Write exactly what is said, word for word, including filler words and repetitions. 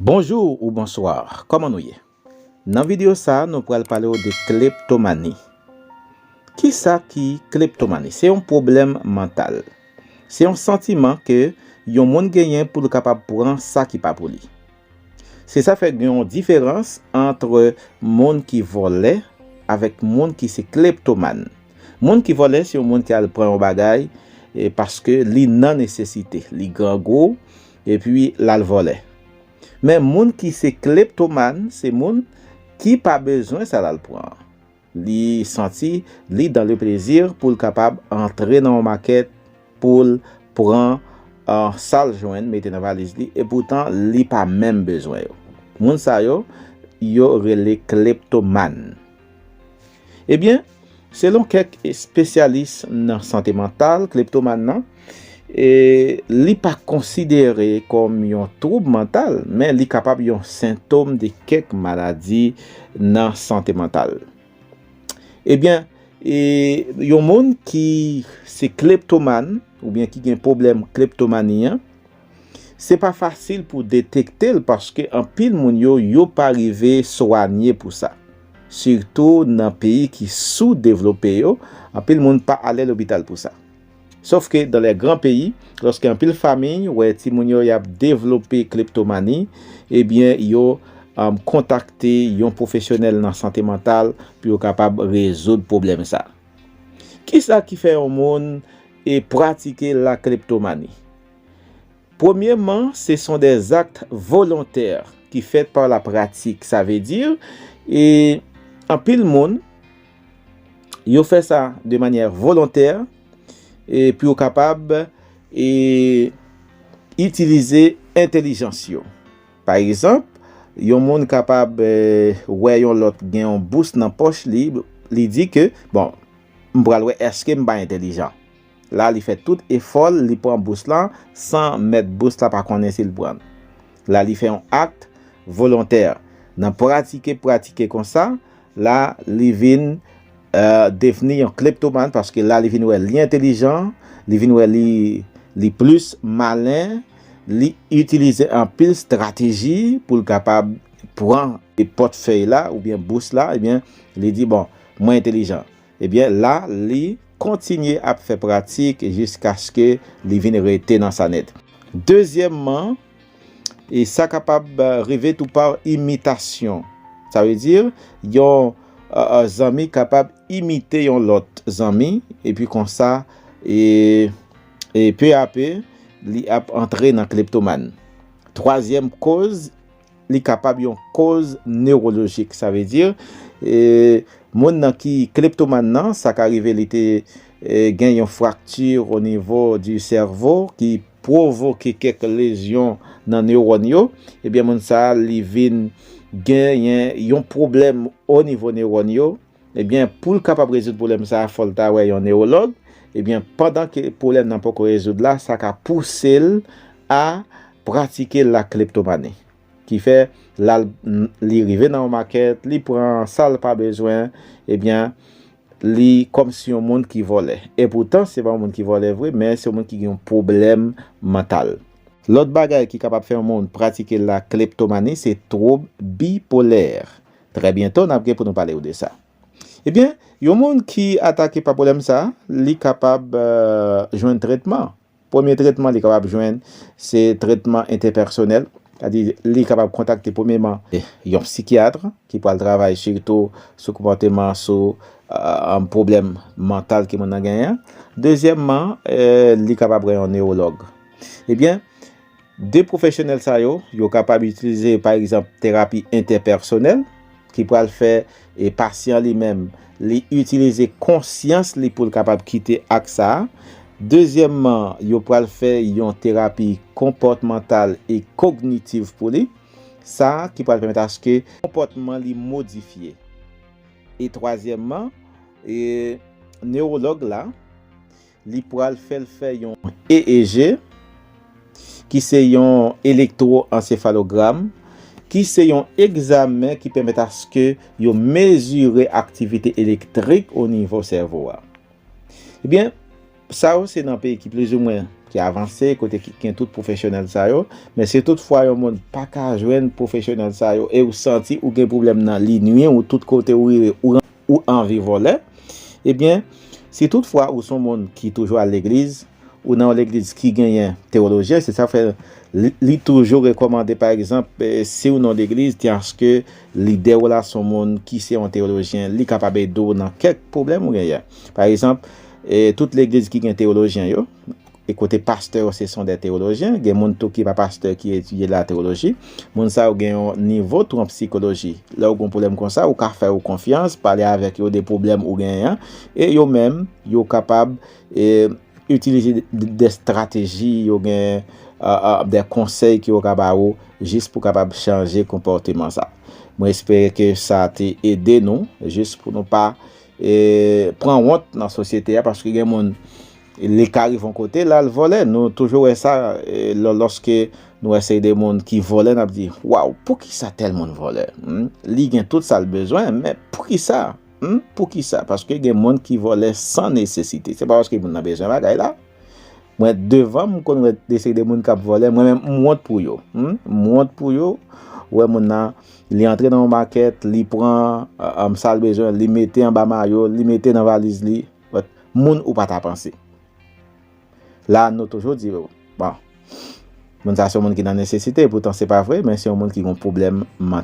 Bonjou ou bonswa, kòman nou ye? Nan videyo sa a, nou pral pale w de kleptomani. Kisa ki kleptomani? Se yon pwoblèm mantal. Se yon santiman ke yon moun genyen pou l kapab pran sa ki pa pou li. Se sa fè gen yon diferans ant moun ki vòlè avèk moun ki se kleptoman. Moun ki vòlè se yon moun ki al pran yon bagay e paske li nan nesesite, li grangou, epi l al vòlè. Men moun ki se kleptoman, se moun ki pa bezwen sa l al pran an. Li santi li dans le plaisir pou l kapab antre nan yon makèt, pou l pran, ah, sa l jwenn, mete nan valiz li, epoutan li pa menm bezwen yo. Moun sa yo, yo rele kleptoman. Ebyen, selon kèk espesyalis nan sante mantal, kleptoman nan, e, li pa konsidere kòm yon twoub mantal, men li kapab yon sentòm de kèk maladi nan sante mantal. Ebyen, e, yon moun ki se kleptoman oubyen ki gen pwoblèm kleptomani an, se pa fasil pou detekte l paske anpil moun yo, yo pa rive swanye pou sa. Sitou nan peyi ki soudevlope yo, anpil moun pa ale lopital pou sa. Sòf ke dans les grands pays, lòske anpil fanmi wè timoun yo y ap devlope kleptomani, ebyen, yo, um, kontakte yon pwofesyonèl nan sante mantal pou yo kapab rezoud pwoblèm sa. Kisa ki fè yon moun e pratike la kleptomani? Premyèman, ce sont des actes volontaires qui faits par la pratique. Sa vle di, e, anpil moun, yo fè sa de manyè volontè, e pou yo kapab, e, itilize entèlijans yo. Pa egzanp, yon moun kapab, e, wè yon lòt gen yon bous nan pòch li, li di ke, bon, m pral wè èske m pa entèlijan. La, li fè tout efò l, li pran bous lan san mèt bous la pa konnen si l pran l. La, li fè yon ak volontè. Nan pratike, pratike konsa, la, li vin, e, devni yon kleptoman paske la, li vin wè li entèlijan, li vin wè li, li plis malen, li itilize anpil estrateji pou l kapab pran pòtfèy la oubyen bous la, ebyen, li di, bon, mwen entèlijan. Ebyen, la, li kontinye ap fè pratik jiskaske li vin rete nan sa nèt. Dezyèmman, e sa kapab, e, rive tou pa imitasyon. Sa vle di, yon, e, e, zanmi kapab imite yon lòt zanmi, epi konsa, e, e pe a pe, li ap antre nan kleptoman. Twazyèm koz, li kapab yon koz newolojik. Sa vle di, e, moun nan ki kleptoman nan, sa ka rive li te, e, gen yon frakti o nivo di sèvo ki pwovoke kèk lezyon nan newòn yo. Ebyen, moun sa a, li vin genyen yon pwoblèm o nivo newòn yo. Ebyen, pou l kapab rezoud pwoblèm sa a, fò l ta wè yon newològ. Ebyen, pandan ke pwoblèm nan poko rezoud la, sa ka pouse l a pratike la kleptomani. Ki fè, la, li rive nan yon makèt, li pran sa l pa bezwen, ebyen, li kòmsi yon moun ki vòlè. Epoutan, se pa yon moun ki vòlè vre, men se yon moun ki gen yon pwoblèm mantal. Lòt bagay ki kapab fè yon moun pratike la kleptomani, se twoub bipolè. Trè byento, n ap gen pou nou pale w de sa. Ebyen, yon moun ki atake pa pwoblèm sa, li kapab, e, jwenn tretman. Premye tretman li kapab jwenn, se tretman entèpèsonèl. Sa di, li kapab kontakte premyèman, e, yon sikyat ki pral travay sitou sou konpòteman, sou, e, pwoblèm mantal ke moun nan genyen. Dezyèmman, e, li kapab wè yon newològ. Ebyen, de pwofesyonèl sa yo, yo kapab itilize, pa egzanp, terapi entèpèsonèl, ki pral fè, e, pasyan li menm, li itilize konsyans li pou l kapab kite ak sa a. Dezyèmman, yo pral fè yon terapi konpòtmantal e kognitiv pou li, sa ki pral pèmèt aske konpòtman li modifye. E twazyèmman, e, newològ la, li pral fè l fè yon E E G, ki se yon elektwoansefalogram, ki se yon egzamen ki pèmèt aske yo mezire aktivite elektrik o nivo sèvo a. Ebyen, Sa yo se nan peyi ki plizoumwen ki avanse, kote ki gen tout pwofesyonèl sa yo. Men si toutfwa yon moun pa ka jwenn pwofesyonèl sa yo e ou santi ou gen pwoblèm nan li nwi ou tout kote ou rive ou, ou anvi vòlè, ebyen, si toutfwa ou se yon moun ki toujou al legliz, ou nan yon legliz ki genyen tewolojyen, se sa fè li, li toujou rekòmande, pa egzanp, eh, si ou nan yon legliz, di aske lidè w la se yon moun ki se yon tewolojyen, li kapab ede w nan kèk pwoblèm ou genyen. Pa egzanp, eh, tout legliz ki gen tewolojyen yo, e kote pastè yo se son de tewolojyen, gen moun tou ki pa pastè ki etidye la tewoloji. Moun sa yo gen yon nivo tou an psikoloji. Lè ou gen yon pwoblèm konsa, ou ka fè yo konfyans, pale avèk yo de pwoblèm ou genyen an, e yo menm, yo kapab, e, itilize de, de estrateji, yo gen, a, a, de konsèy ki yo ka ba ou, jis pou kapab chanje konpòteman sa. Mwen espere ke sa te ede nou, jis pou nou pa, e, pran wont nan sosyete a, paske gen moun, li ka rive yon kote, l al vòlè. Nou toujou wè sa, e, lò, lòske nou wè seri de moun ki vòlè, n ap di, waw, poukisa tèl moun vòlè? Hmm? Li gen tout sa l bezwen, men poukisa? Hmm? Poukisa? Paske gen moun ki vòlè san nesesite. Se pa paske moun nan bezwen bagay la. Mwen, devan m konn wè de seri de moun k ap vòlè, mwen menm, m wont pou yo. Hmm? M wont pou yo. Ou wè moun nan, li antre nan yon makèt, li pran, a, a, sa l bezwen, li mete anba mayo, li mete nan valiz li. But, moun ou pa ta panse. La, nou toujou di, bon, moun sa se yon moun ki nan nesesite, poutan se pa vre, men se yon moun ki gen yon pwoblèm mant-,